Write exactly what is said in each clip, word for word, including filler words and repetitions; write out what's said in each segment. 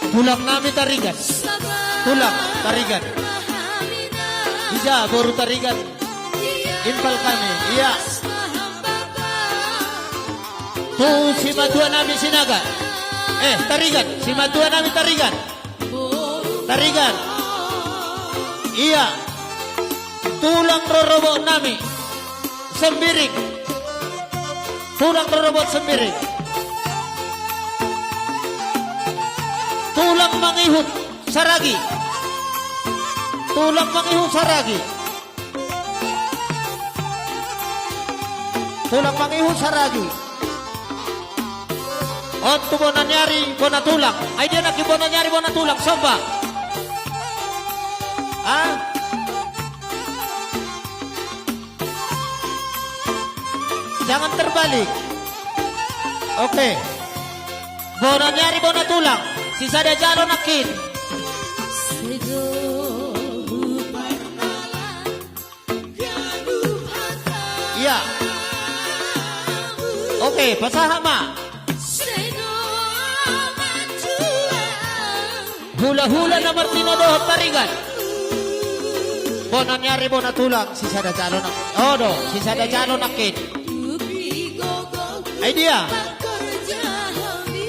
Tulang nami Tarigan. Tulang Tarigan. Ija boru Tarigan? Impal hami. Ia. Tu simatua nami Sinaga. Eh, Tarigan. Simatua nami Tarigan. Tarigan. Ia. Tulang rorobot nami Sembiring. Tulang rorobot Sembiring. Tulang mangihut Saragi. Tulang mangihut Saragi. Tulang mangihut Saragi. On tu bona ni ari bona tulang. Ai dia nangkin bona ni ari bona tulang, somba. Ah? Jangan terbalik. Oke. Bona ni ari bona tulang. Sisada jalo nangkin. Ia. Oke, pasahat ma. Hulahula na martinodohon Tarigan. Bona ni ari bona tulang, sisada jalo nangkin. Odo, sisada jalo nangkin. Ai dia.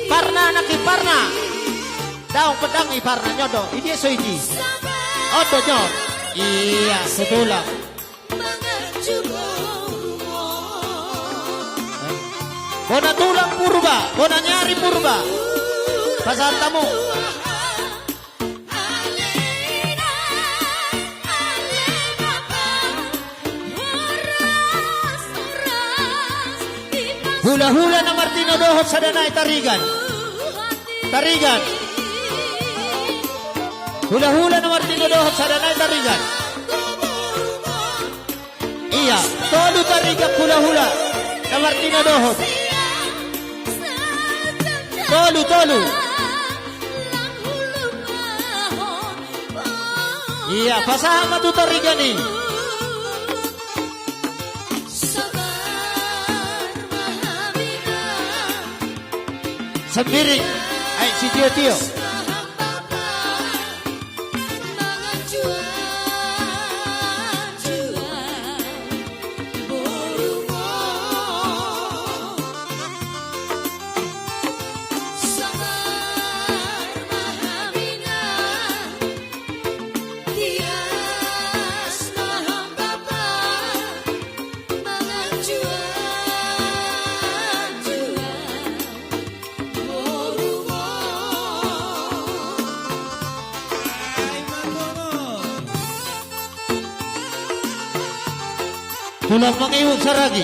Parna nangkin, parna. Daong pedang i parna nyodo. Idia so idi. Odo nyo. Ia, so tulang. Bona tulang Purba, bona ni ari Purba. Pasahat hamu. Hulahula na martinodohon sada nai Tarigan. Tarigan. Hulahula na martinodohon sada nai Tarigan. Ia, tolu Tarigan hulahula na martinodohon. Tolu, tolu. Ia, pasahat ma tu Tarigan i. Sembiring, ai sitiotio. Tulang mangihut Saragi.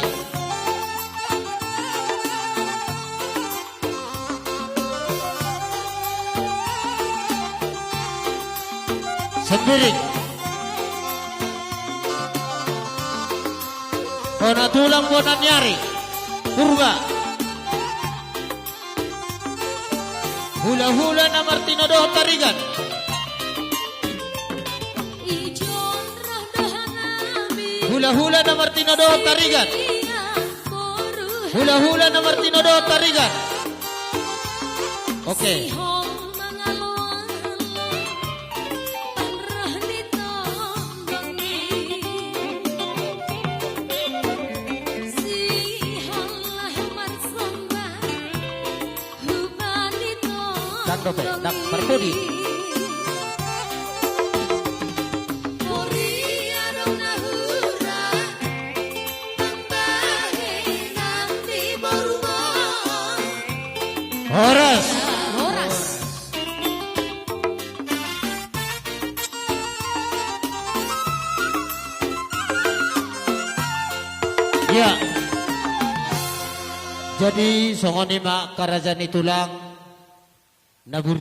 Sembiring. Bona tulang bona ni ari. Purba. Hulahula na martinodohon Tarigan. Hulahula na martinodohon Tarigan. Hulahula na martinodohon Tarigan. Oke. Ndang dope, ndang parpudi. Horas. Horas. Ia. Jadi songon i ma karaja ni tulang na bur-